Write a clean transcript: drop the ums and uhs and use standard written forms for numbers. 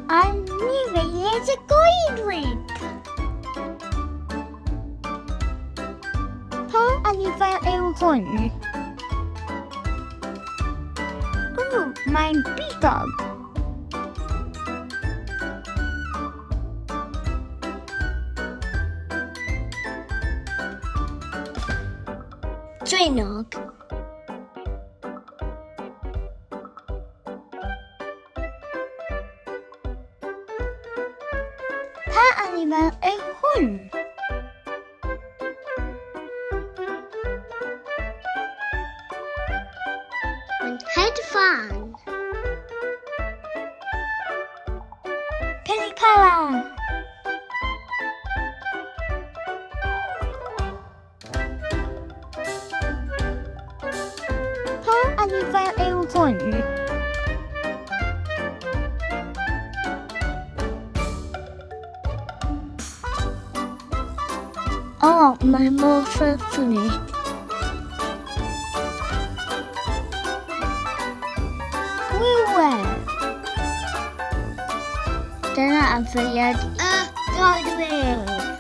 Anifeiliaid y goedwig. Pa anifail yw hwn? O, mae'n bigog. Draenog. Pa anifail yw hwn? Mae'n hedfan. Pili-pala! Pa anifail yw hwn? O, mae mor ffyflu. Wiwer! Dyna adferiad y goedwig.